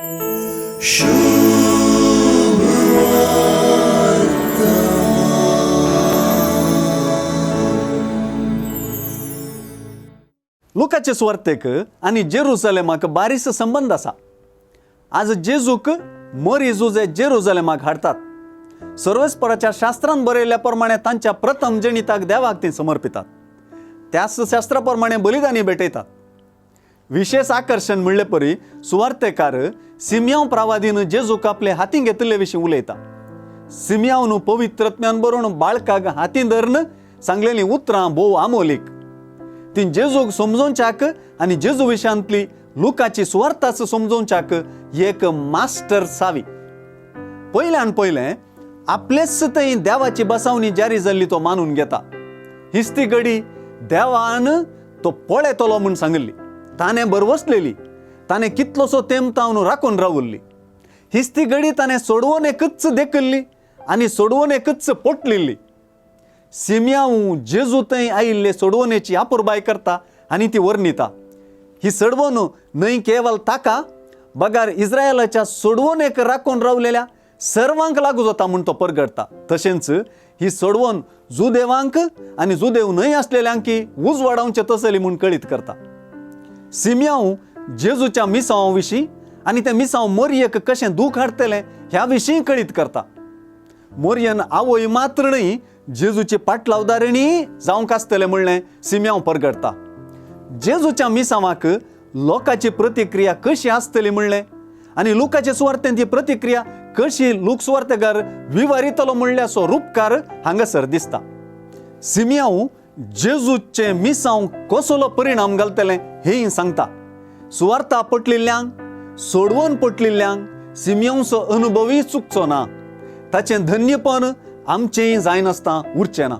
लुकाचे सुवार्तेक आनी जेरुसलेमाक बारीस संबंद आसा. आज जेजूक मोरी जुजे जेरुजलेमाक हाडटात. सर्वेस्पराच्या शास्त्रान बरयल्ल्या प्रमाणे तांच्या प्रथम जनिताक देवाक ती समर्पितात. त्याच शास्त्रा प्रमाणे बलिदानी भेटयतात. विशेष आकर्शण म्हणले परी सुवार्तेकार सिमियांव प्रावादीन जेजूक आपले हातीं घेतिल्ले विशीं उलयता. सिमियांवन पवित्रत्म्यान बरोवन बाळकाक हातीं धरून सांगलेलीं उतरां भोव आमोलीक. ती जेजूक समजोवच्याक आनी जेजू विशयांतली लुकाची सुवार्थाच समजोवच्याक एक मास्टर सावी. पयल्यान पयलें आपलेच थंय देवाची बसावणी जारी जाल्ली तो मानून घेता. हीच ती घडी देवान तो पळयतलो म्हूण सांगिल्ली. ताणें बरवसलेली, ताणें कितलोसो तेंप तावन राखून रावल्ली. हीच ती घडी ताणें सोडवून एकच देखिल्ली आनी सोडवून एकच पोटलिल्ली. सिमियांव जेजू थंय आयिल्ले सोडवणेची अपुरबाय करता आनी ती वर्णिता. ही सोडवण न्हय केवल ताका बगार इस्रायलाच्या सोडवणेक राखून रावलेल्या सर्वांक लागू जाता म्हूण तो परगडटा. तशेंच ही सोडवण जुदेवांक आनी जुदेव न्हय आसलेल्यांकी उजवाडावचे तसली म्हूण कळीत करता. सिमियांव जेजूच्या मिसांवा विशीं आनी तें मिसांव मोरयेक कशें दूख हाडटलें ह्या विशीं कळीत करता. मोरयन आवय मात्र न्हय जेजूची पाटलावदारणी जावंक आसतलें म्हणलें सिमियांव परगडटा. जेजूच्या मिसांवाक लोकांची प्रतिक्रिया कशी आसतली म्हणलें आनी लोकांचे सुवार्थेन ती प्रतिक्रिया कशी लोक सुवार्थेकार विवारितलो म्हणल्याचो रुपकार हांगासर दिसता. सिमियांव जेजूचे मिसांव कसलो परिणाम घालतलें हेंय सांगता. सुवार्था पटलिल्ल्यांक, सोडवून पटलिल्ल्यांक सिमियांवचो अनुभवूय चुकचो ना. ताचें धन्यपण आमचेंय जायनासतना उरचें ना.